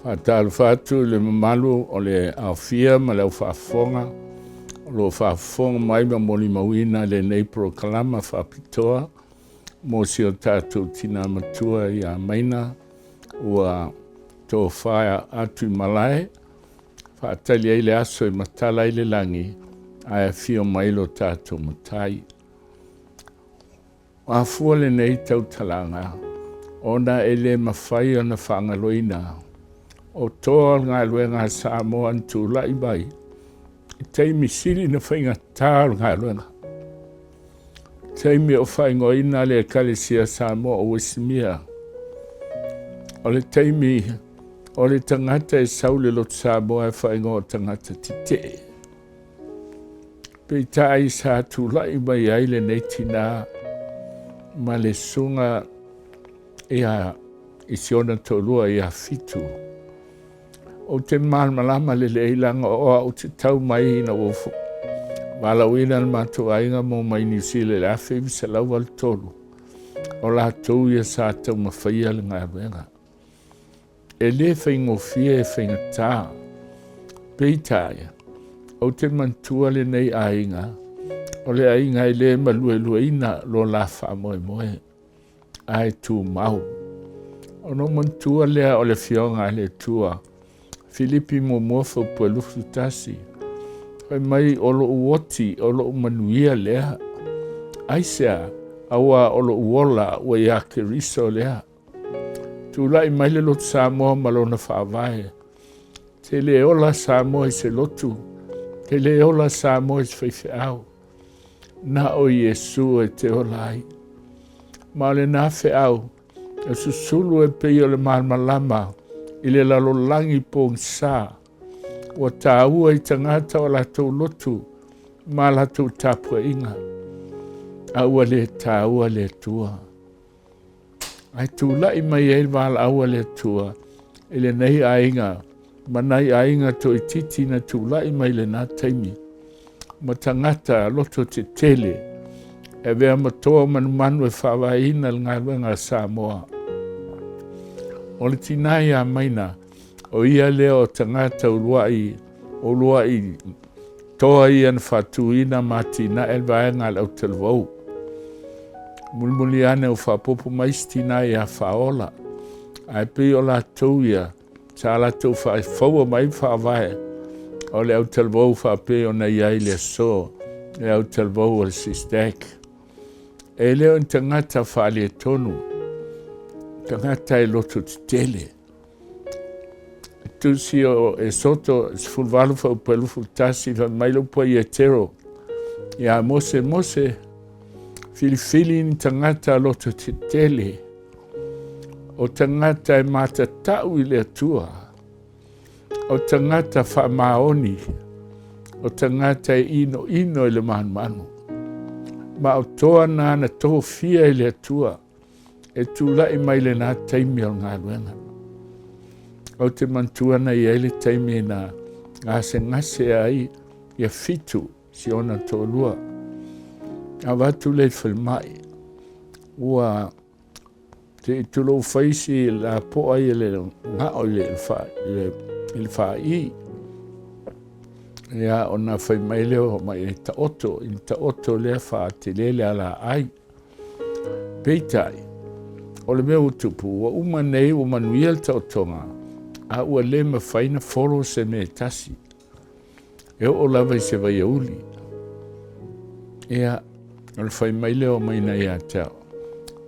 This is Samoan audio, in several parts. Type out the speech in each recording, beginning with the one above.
Faatalofa atu i le mamalu o le aofia ma le aufaafofoga o lo o faafofoga mai ma molimauina lenei polokalama faapitoa mo si o tatou tina matua ia Maina ua tofa atu i malae faatali ai le aso e matala ai le lagi ae afio mai lo tatou Matai. Ua afua lenei tautalaga ona e le mafai ona faagaloina o toa o le galuega a Samoa na tulai mai i taimi sili ona faigata o le galuega, taimi o faaigoaina le Ekalesia Samoa o Uesimia, o le taimi o le tagata e sau i le lotu Samoa e faaigoa o tagata tetee. Peitai sa tulai mai ai lenei tina ma le susuga ia i si ona toalua ia Fitu. Ou te malamalama lelei leaga o au te tau mai ina ua valaauina le matou aiga ma omai Niu Sila i le 1983, o latou ia sa taumafaia le galuega. E le faigofie e faigata. Peitai, ou te manatua lenei aiga, o le aiga e le maluelueina lo la faamoemoe, ae tumau. Ona ou manatua lea o le Afioga a le Atua, Filipi muamua fuaipua 21, fai mai o lou oti, o lou manuia lea. Aisea? Aua o lou ola ua ia Keriso lea. Tulai mai le lotu Samoa ma lona faavae. Te le ola Samoa i se lotu, te le ola Samoa i se faifeau. Na o Iesu e te ola ai. Ma o lena feau, e susulu e pei o le malamalama i le lalolagi pogisa. Ua taua i tagata o latou lotu ma latou tapuaiga, a ua le taua le Atua. Ae tulai mai ai le valaau a le Atua i lenei aiga ma nai aiga toaitiiti na tulai mai i lena taimi, ma tagata loto tetele e avea ma toa manumanu e faavaeina le galuega a Samoa. O le tina ia Maina, o ia lea o tagata uluai, uluai toa ia na faatuina ma atinae le vaega a le autalavou. Mulimuli ane ua faaopoopo mai isi tina ia Faaola, ae pei o latou ia sa latou faafaua mai faavae o le autalavou faapei ona i ai le aso, le autalavou o le SYSTAC. E le o ni tagata faaletonu, tagata e loto tetele. Tusi o Esoto 18 fuaiupu 21, fai mai le upu a Ietero ia Mose, Mose, filifili ni tagata loto tetele, o tagata e matatau i le Atua, o tagata faamaoni, o tagata e inoino i le manumanu. Ma o toa na na tofia e le Atua e tulai mai lena taimi o le galuega. Ou te manatua na i ai le taimi na gasegase ai ia Fitu, si ona toalua. Avatu lea i falemai, ua te i tulou faisi lapoa ia le gao i le faai. Ia, ona fai mai lea o mai e taoto, i taoto lea faatele le alaai. Peitai, o le mea ua tupu, ua uma nei ua manuia le taotoga, a ua le mafai na folo se mea e tasi. E oo lava i se vaiauli. Ia, o le fai mai lea o Maina ia te au,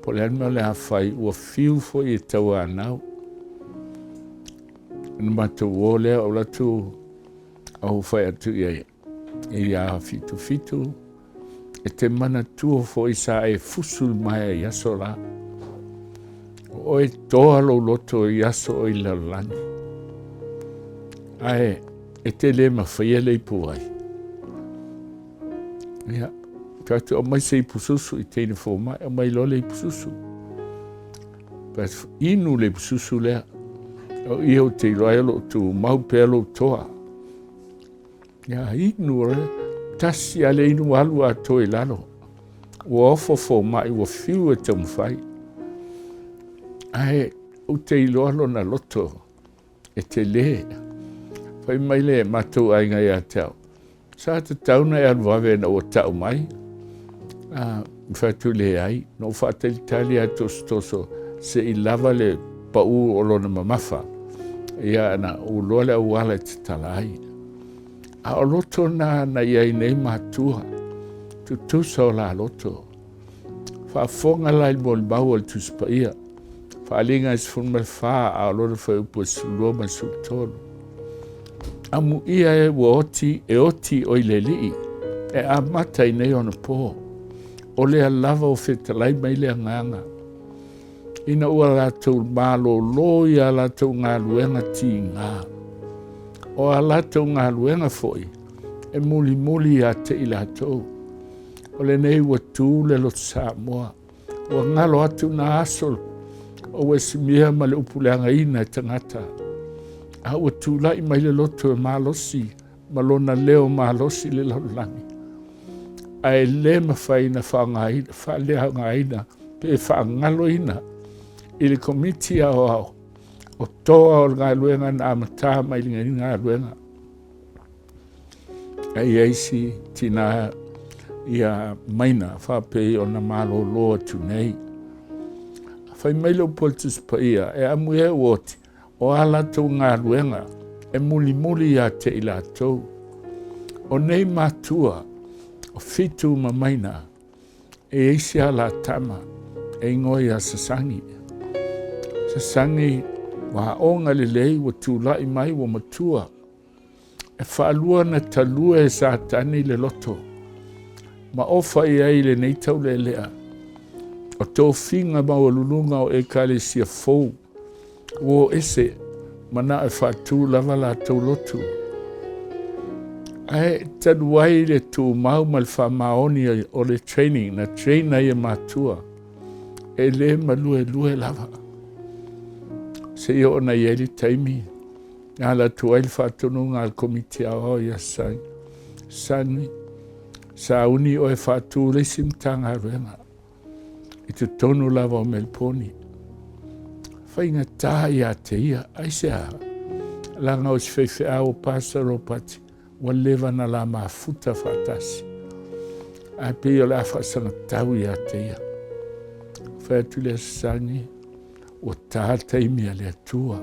po o le a le mea o le a fai, ua fiu foi e tauanau. Ona matou o lea, ou alu atu ou fai atu i ai, ia Fitu Fitu, e te manatua foi sa e fusu le maea i aso la. O oe toa lou loto i aso o i le lalolagi. Ae e te le mafaia le ipu ai. Ia, tatou aumai se ipu susu i teine fomai, aumai loa le ipu susu. Inu le ipu susu lea. O ia ou te iloa ai o lo o tumau pea lou toa. Ia inu o le tasi a le inu alu atoa i lalo. Ua ofo fomai, ua fiu e taumafai. Ae ou te iloa lona loto. E tele. Fai mai le matou aiga ia te au, sa tatau ona e alu vave ina ua tau mai. A, fai atu, leai, na ou faatalitali lava e tosotoso se i lava le pau o lona mamafa, ia ona ou iloa le auala e tatala ai. A o loto na na i ai nei matua, tutusa o la loto. Faafofoga la i le molimau a le Tusi Paia, Faaaliga e 14 a o lona fuaiupu e 12 ma le 13. Amuia e ua oti, e oti oi le Alii, e amata i nei ona po. O lea lava ua fetalai mai le Agaga, ina ua latou malōlō i a latou galuega tiga. O a latou galuega foi e mulimuli ia te i latou. O lenei ua tu le loto Samoa, ua galo atu na aso o Uesimia ma le upuleagaina e tagata, a ua tulai mai le loto e malosi ma lona leo malosi i le lalolagi, ae le mafai ona faaleaogaina pe faagaloina i le Komiti Aoao o toa o le galuega na amata mai lenei galuega. Ae i ai si tina ia Maina faapei ona malolo atu nei. Fai mai le upu a le Tusi Paia, e amuia e ua oti, o a latou galuega e mulimuli ia te i latou. O nei matua, o Fitu ma Maina, e i ai si a la tama e igoa ia Sasagi. Sasagi ua aoga lelei, ua tulai mai, ua matua. E faalua na talua e Satani le loto ma ofa i ai lenei taulealea o tofiga maualuluga o Ekalesia fou ua o ese manao e faatu lava latou lotu. Ae talu ai le tumau ma le faamaoni o le training na train ai e matua, e le maluelue lava seia oo na i ai le taimi na ala atu ai le faatonuga a le Komiti Aoao ia Sani, Sani, sauni oe faatu le isi Matagaluega i totonu lava o Meliponi. Faigata ia te ia, aisea? Leaga o si faifeau o Pastor Ropati ua leva na la mafuta faatasi. Ae pei o le a faasagatau ia te ia. Fai atu lea Sani, Ua ta le taimi a le Atua.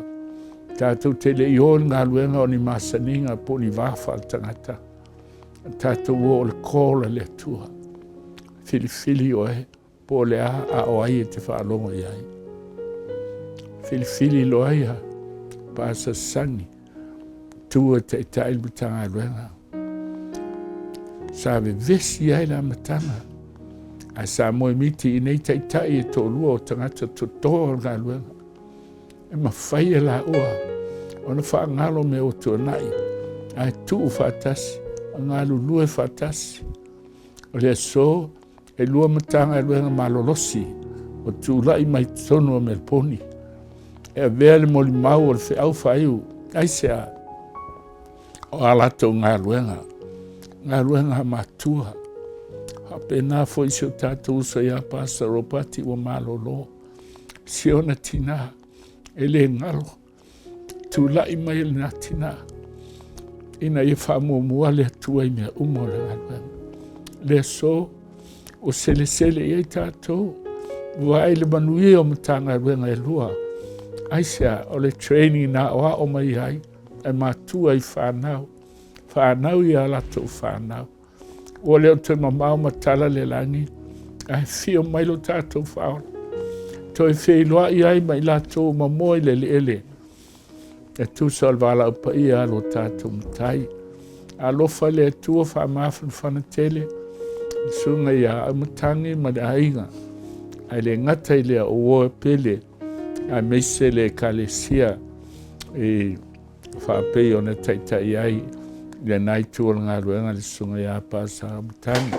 Tatou te le i o i le galuega o ni masaniga po o ni va faaletagata. Tatou o o le call a le Atua. Filifili oe po o le a a o ai e te faalogo i ai. Filifili loa ia Pastor Sani tu e taitai le Matagaluega. Sa vevesi ai le amataga, ae sa moemiti i nei taitai e toalua o tagata totoa o le galuega. E mafai e laua ona faagalo mea ua tuanai, ae tuu faatasi, galulue faatasi. O le aso, E lua Matagaluega malolosi ua tulai mai totonu o Meliponi e avea le molimau o le feau faaiu. Aisea? O a latou galuega, galuega a matua. Faapena foi si o tatou uso ia Pastor Ropati ua malolo, si ona tina e le galo tulai mai lena tina ina ia faamuamua le Atua i mea uma o le galuega. Le aso o selesele i ai tatou, vaai le manuia o Matagaluega e lua. Aisea? O le training na aoao mai ai e matua i fanau, fanau i a latou fanau. Ua le o toe mamao ma tala le lagi, ae fio mai lo tatou faaola. Toe feiloai ai ma i latou ma moe i le eleele, e tusa o le valaau paia a lo tatou Matai. Alofa le Atua faamafanafana tele, le susuga ia Aumatangi ma le aiga, ae le gata i lea o uo e pele, aemaise le Ekalesia i faapei ona taitai ai i lena itu o le galuega le Susuga ia Pasa Matani.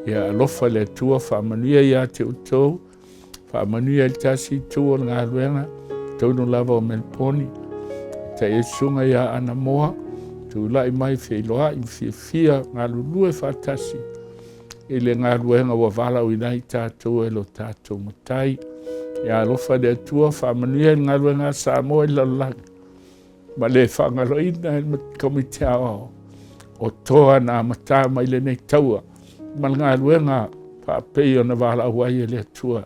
Ia alofa le Atua faamanuia ia te outou, faamanuia i le tasi itu o le galuega, tonu lava o Meliponi, tai ai Susuga ia Anamoa, tulai mai feiloai ma fiafia galulue faatasi i le galuega ua valaauina ai tatou e lo tatou Matai. Ia alofa le Atua faamanuia i le galuega a Samoa i le lalolagi. Ma le faagaloina e le Komiti Aoao o toa na amata mai lenei taua ma le galuega faapei ona valaau ai e le Atua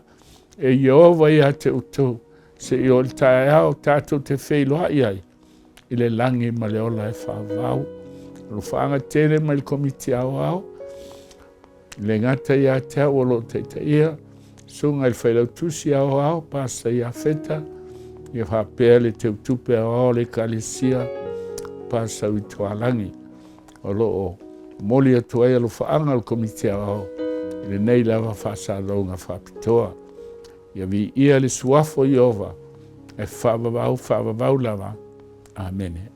e Ieova ia te outou seia oo i le taeao tatou te feiloai ai i le lagi ma le ola e faavavau. Alofaaga tele mai le Komiti Aoao, e le gata ia te au o lo o taitaia, Susuga i le Failautusi Aoao, Pastor Iafeta, ia faapea le Teutupe Aoao o le Ekalesia, Pastor Uitualagi, o lo o momoli atu ai alofaaga o le Komiti Aoao i lenei lava faasalalauga faapitoa. Ia viia le suafa o Ieova e faavavau, faavavau lava. Amene.